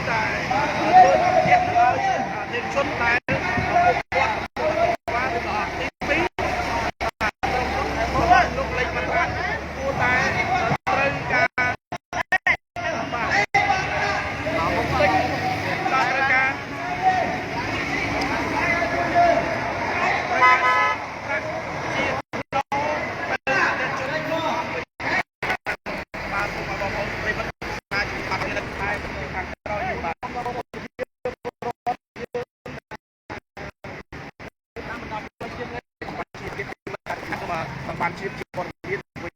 តែធ្វើផ្ទះឲ្យអតិជនដែលពួកគាត់កំពុងតវ៉ាឬក៏ទី2ក្រុមហ៊ុនរបស់លោកលេខវត្រាគួរតែត្រូវការបាទមកទិញដល់ត្រូវការត្រូវការប្រាក់ជាដល់ទៅអតិជនបាទសូមបងប្អូនប្រិមត្តសាជាបាត់នៅខែខាងក្រោយនេះបាទ ជាគេបាទបានជ្រាបជាព័ត៌មានវិញ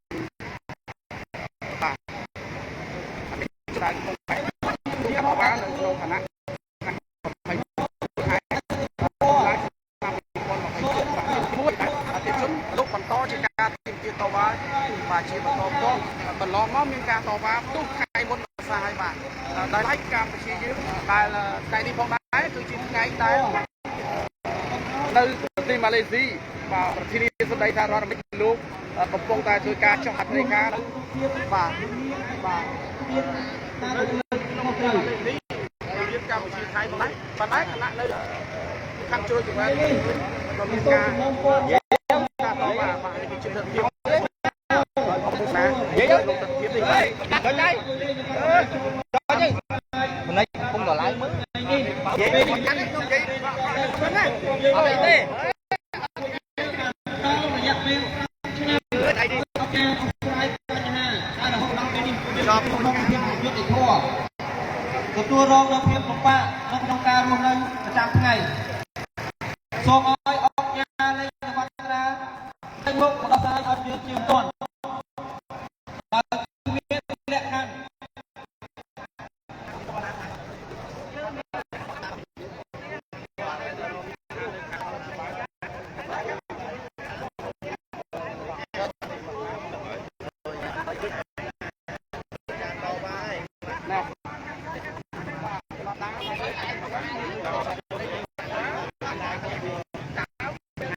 បាទអានេះច្រើនក្នុងបែបជាអបាននៅក្នុងឋានៈ20ខែឡើងឆ្នាំ2024បាទមួយអតិជនលោកបន្តជាការទាមទារតវ៉ាបាទជាបន្តបន្ទាប់កន្លងមកមានការតវ៉ាផ្ទុះថ្ងៃមុនភាសាហើយបាទដែលឡែកកម្ពុជាយើងដែលថ្ងៃនេះផងដែរគឺជាថ្ងៃដែល នៅប្រទេសម៉ាឡេស៊ីបាទប្រធានាធិបតីសហរដ្ឋអាមេរិកលោកកំពុងតែធ្វើការចុះហត្ថលេខានៅបាទបាទនៅក្នុងប្រទេសម៉ាឡេស៊ីមានកម្ពុជាថៃផងដែរប៉ុន្តែខណៈនៅខាងជ្រោយចង្វាក៏មានការការតវ៉ាបាទនេះគឺជាទស្សនវិជ្ជាណានិយាយលោកទស្សនវិជ្ជានេះបាទ ដល់ហើយដល់ហើយមិនកំពុងដល់ឡើងមើល និយាយខ្ញុំនិយាយណា អត់អីទេ ដល់រយៈពេល5ឆ្នាំ អីនេះ ការអស្រាយបញ្ហាហើយរហូតដល់ពេលនេះ ចប់ ក្នុងភាពយុត្តិធម៌ទទួលរងនូវភាពលំបាកនៅក្នុងការរស់នៅប្រចាំថ្ងៃសូមឲ្យអង្គការលេខវត្រាទៅមុខមកដោះស្រាយឲ្យយើងជាបន្ទាន់ដោយគ្មានលក្ខខណ្ឌ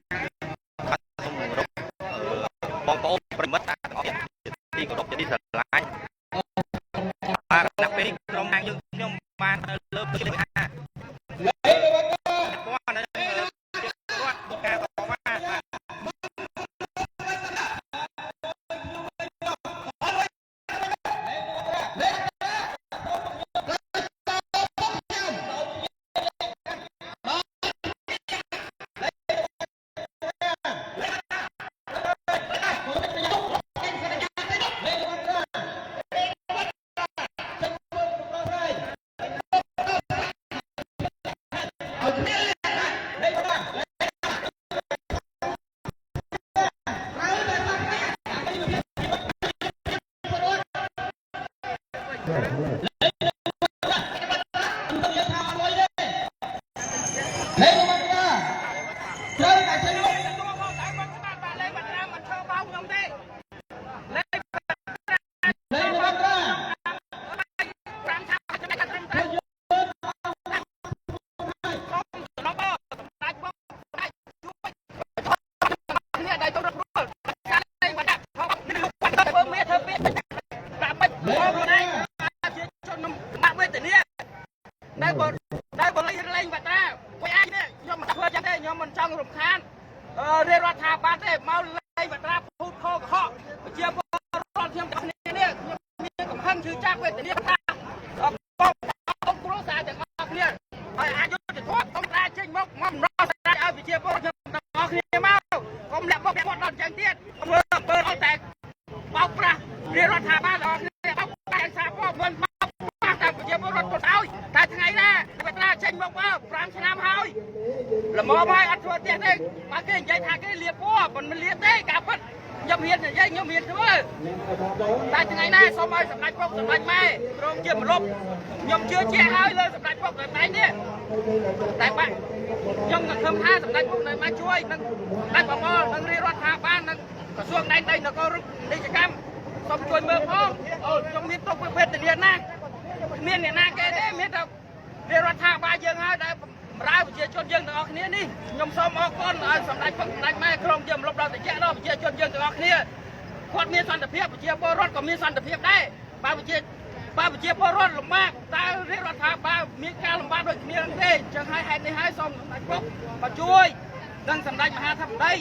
សូមគោរពបងប្អូនប្រិមិត្តទាំងអស់ទីគោរពជាទីស្រឡាញ់បាទគណៈពេលនេះក្រុមខាងយើងខ្ញុំបានលើកលើកថាព័ន្ធនៅរដ្ឋការតវ៉ា លេខវត្រាត្រូវតែចេញមុខ លេខវត្រាមិនឈើបោកខ្ញុំទេ លេខវត្រា 5ឆ្នាំចំណេះត្រឹមត្រូវសំណបសម្ដេចបងសម្ដេចជួយគ្នាដែលទៅរត់រួលសាលេងបាត់ដាក់នេះលោកបាត់ធ្វើមេធ្វើពាក្យដាក់បាច់បងខ្លួនឯងជាជនបាក់វេទនាដែលបើដែលបើលេងលេងបាត់តាពួកឯងនេះខ្ញុំមិនធ្វើចឹងទេខ្ញុំមិនចង់រំខានរាជរដ្ឋាភិបាលទេមកលេងបាត្រាភូតខកុហកប្រជាពលរដ្ឋខ្ញុំទាំងគ្នានេះខ្ញុំមានកំហឹងឈឺចាប់វេទនាថាបងបងគ្រួសារទាំងអស់គ្នាហើយអាចយុទ្ធធម៌កុំតាចេញមកមកម្រោះស្រាយឲ្យប្រជាពលរដ្ឋខ្ញុំទាំងអស់គ្នាមកកុំលាក់បុកគាត់ដល់ចឹងទៀតធ្វើអំពើអត់តែបោកប្រាស់រាជរដ្ឋាភិបាលទាំងអស់គ្នាបោកប្រាស់សារព័ត៌មានបោកប្រាស់តែប្រជាពលរដ្ឋគាត់ឲ្យតែថ្ងៃណាបាត្រាចេញមកមក5ឆ្នាំហើយ ល្មមហើយអត់ធ្វើផ្ទះទេបើគេនិយាយថាគេលៀបពណ៌មិនលៀបទេការពិតខ្ញុំហ៊ាននិយាយខ្ញុំហ៊ានធ្វើតែថ្ងៃណាសូមឲ្យសម្ដេចពុកសម្ដេចម៉ែទ្រង់ជាមលុបខ្ញុំជឿជាក់ហើយលើសម្ដេចពុកសម្ដេចនេះតែបាក់ខ្ញុំសង្ឃឹមថាសម្ដេចពុកនៅមកជួយនឹងសម្ដេចបបរនឹងរាជរដ្ឋាភិបាលនឹងក្រសួងដែនដីនគររូបនីតិកម្មសូមជួយមើលផងអូខ្ញុំមានទុកវេទនាណាស់គ្មានអ្នកណាគេទេមានតែរាជរដ្ឋាភិបាលយើងហើយដែល បម្រើប្រជាជនយើងទាំងអស់គ្នានេះខ្ញុំសូមអរគុណឲ្យសម្ដេចពុកសម្ដេចម៉ែក្រុមយើងរំលប់ដល់តិចដល់ប្រជាជនយើងទាំងអស់គ្នាគាត់មានសន្តិភាពប្រជាពលរដ្ឋក៏មានសន្តិភាពដែរបើប្រជា បើប្រជាពលរដ្ឋលំបាកតើរាជរដ្ឋាភិបាលមានការលំបាកដូចគ្នានឹងទេអញ្ចឹងហើយហេតុនេះហើយសូមសម្ដេចពុកមកជួយនិងសម្ដេចមហាធិបតី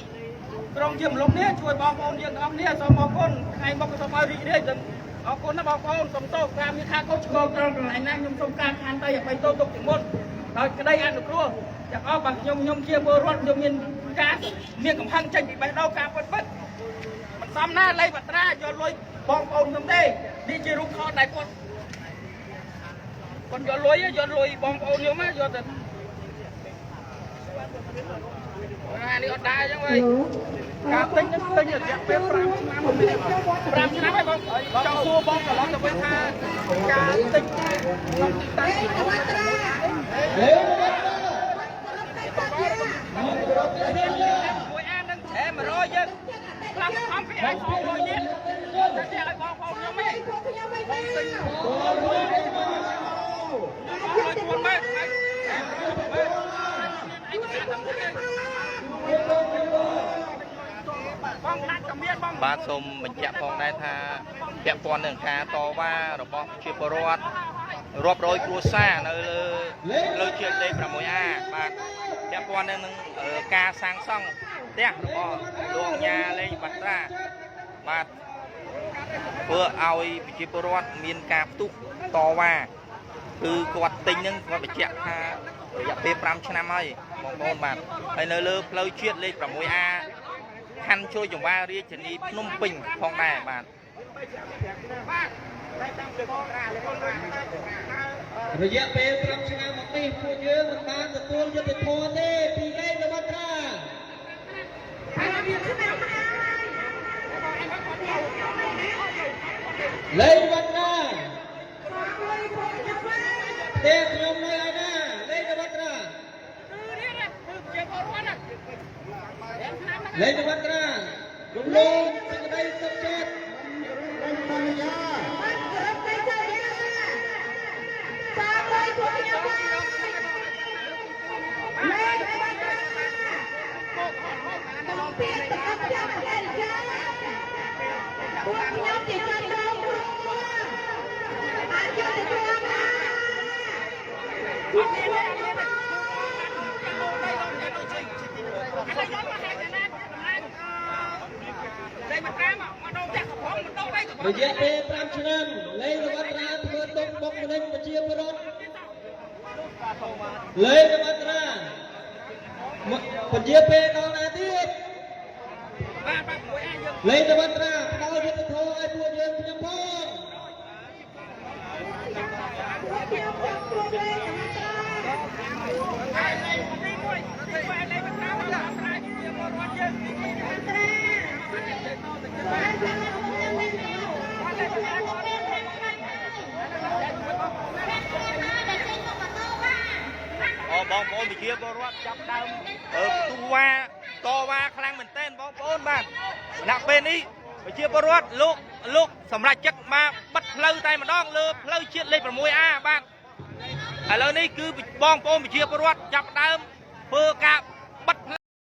ក្រុងជាមលុបនេះជួយបងប្អូនយើងទាំងអស់គ្នាសូមអរគុណថ្ងៃមកក៏សូមឲ្យរីករាយនិងអរគុណណាបងប្អូនសូមទោសការមានខាតខុសឆ្គងត្រង់កន្លែងណាខ្ញុំសូមការខន្តីអភ័យទោសទុកជាមុនដោយក្តីអនុគ្រោះទាំងអស់បាទខ្ញុំខ្ញុំជាពលរដ្ឋខ្ញុំមានការមានកំហឹងចេញពីបេះដូងការពិតពិត មិនសមណាលេខបត្រាយកលុយបងប្អូនខ្ញុំទេនេះជារូបថតដែលគាត់គាត់យកលុយយកលុយបងប្អូនខ្ញុំយកទៅអានេះអត់ដែរអញ្ចឹងវិញការទិញនឹងទិញរយៈពេល5ឆ្នាំ5ឆ្នាំហើយបងចង់សួរបងត្រឡប់ទៅវិញថាការទិញក្នុងទីតាំងមួយអាននឹងច្រែ100យើងខ្លះខំគេអាចសងលុយទៀតតែគេឲ្យបងប្អូនខ្ញុំឯងបងទិញបងលុយ4ម៉ឺនហើយឯកសារតាមទេបងណាត់ក៏មានបង បាទសូមបញ្ជាក់ផងដែរថាពាក់ព័ន្ធនឹងការតវ៉ារបស់ប្រជាពលរដ្ឋរាប់រយគ្រួសារនៅលើលើជាតិលេខ 6A បាទពាក់ព័ន្ធនឹងការសាងសង់ផ្ទះរបស់លោកអញ្ញាលេងបាត្រាបាទធ្វើឲ្យប្រជាពលរដ្ឋមានការផ្ទុះតវ៉ាគឺគាត់ទិញនឹងគាត់បញ្ជាក់ថារយៈពេល5ឆ្នាំហើយបងប្អូនបាទហើយនៅលើផ្លូវជាតិលេខ 6A ខណ្ឌជ្រោយចង្វារាជធានីភ្នំពេញផងដែរបាទ រយៈពេល5ឆ្នាំមកនេះពួកយើងមិនបានទទួលយុត្តិធម៌ទេពីលេខវត្រាលេខវត្រាផ្ទះខ្ញុំនៅឯណាលេខវត្រា គឺនេះណាគឺជាពលរដ្ឋណា5ឆ្នាំហ្នឹង លេខវត្រារំលងសេចក្តីទុកចិត្ត ពួកខ្ញុំជាជនរងគ្រោះអយុត្តិធម៌ណា អត់មានទេអត់មានទេអានេះយកមកឲ្យណាតំណាងលេខមកតាមមកដងផ្ទះកំផងមកដងដីកំផង រយៈពេល5ឆ្នាំលេខវត្រាធ្វើទុកបុកម្នេញប្រជាពលរដ្ឋលេខវត្រាមកពជាពេលដល់ណាទៀត បាទបាទមួយអាយើង លេខវត្រាផ្ដល់យុត្តិធម៌ឲ្យពួកយើងខ្ញុំផង ពួកខ្ញុំចង់ជួបលេខអន្តរា ហើយលេខទី1ទី1លេខមកតាមមកស្រ័យជាពលរដ្ឋយើងទី2 អន្តរាបានចាំខ្ញុំនឹងលេខអន្តរាពួកពេល5ឆ្នាំហើយ5ឆ្នាំហើយដែលចេញមកបន្តវ៉ា អូបងប្អូនប្រជាពលរដ្ឋចាប់ដើមផ្ទុះវ៉ាតវ៉ាខ្លាំងមែនទែនបងប្អូនបាទณពេលនេះប្រជាពលរដ្ឋលោកលោកសម្រាប់ចិត្តមកបិទផ្លូវតែម្ដងលើផ្លូវជាតិលេខ 6A បាទឥឡូវនេះគឺបងប្អូនប្រជាពលរដ្ឋចាប់ដើមធ្វើ